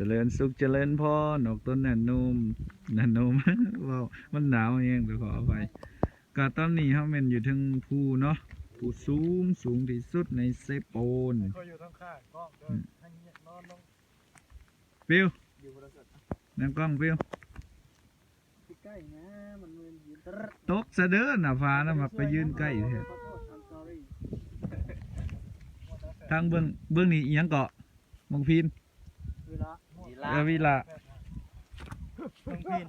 ຈະເລີນສຸກຈະເລີນພອນ ອອກຕົນນະໜຸ່ມ ນະໜຸ່ມ ເວົ້າມັນໜາວແຮງ ໄປຂໍອະໄພ. ກະຕອນນີ້ເຮົາແມ່ນຢູ່ເທິງພູເນາະ ພູສູງ ສູງທີ່ສຸດໃນເຊໂປນ. ຂ້ອຍຢູ່ທາງຂ້າງກ້ອງເດີ ອືມ ທາງນີ້ນອນລົງ ປິວ ຢູ່ບໍ່ໄດ້ ນັ່ງກ້ອງປິວ. ໃກ້ໆນະ ມັນບໍ່ແມ່ນຢືນ ຕົກຊະເດີ ໜ້າຜານະ ມັກໄປຢືນໃກ້ແທ້. ທາງເບື້ອງ ເບື້ອງນີ້ອີ່ຫຍັງເກາະ? ໝາກພີນ ວິລະ ເອີ ວິລະ ໝາກພີນ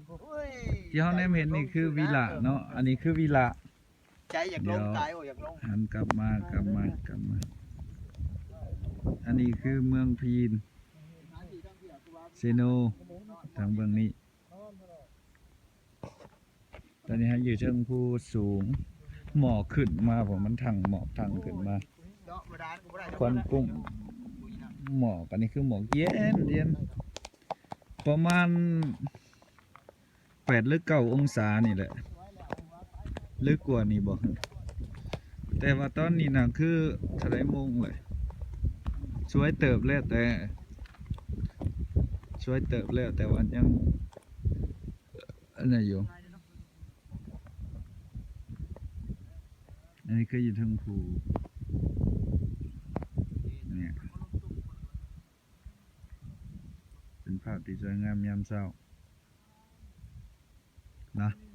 ທີ່ເຮົາແນມເຫັນນີ້ຄືວິລະເນາະ ອັນນີ້ຄືວິລະ. ໃຈຢາກລົງ ກາຍບໍ່ຢາກລົງ ຫັນກັບມາ ກັບມາ ກັບມາ. ອັນນີ້ຄືເມືອງພີນ ເຊໂນ ທາງເບື້ອງນີ້. ຕອນນີ້ເຮົາຢູ່ເທິງພູສູງ ໝອກຂຶ້ນມາ ເພາະມັນທັງໝອກທັງຂຶ້ນມາ ຄວັນກຸ້ມໝອກ. ອັນນີ້ຄືໝອກເຢັນໆ ປະມານແປດຫຼືເກົ້າອົງສານີ້ແຫຼະ ຫຼືກວ່ານີ້ບໍ່? ແຕ່ວ່າຕອນນີ້ນະ ຄືເທົ່າໃດໂມງແຫຼະ? ສວຍເຕີບແລ້ວ ແຕ່ ສວຍເຕີບແລ້ວ ແຕ່ວ່າຍັງ ອັນນັ້ນຢູ່. ອັນນີ້ຄືຢູ່ເທິງພູ ນີ້ ເປັນພາບທີ່ສວຍງາມຍາມເຊົ້າເນາະ.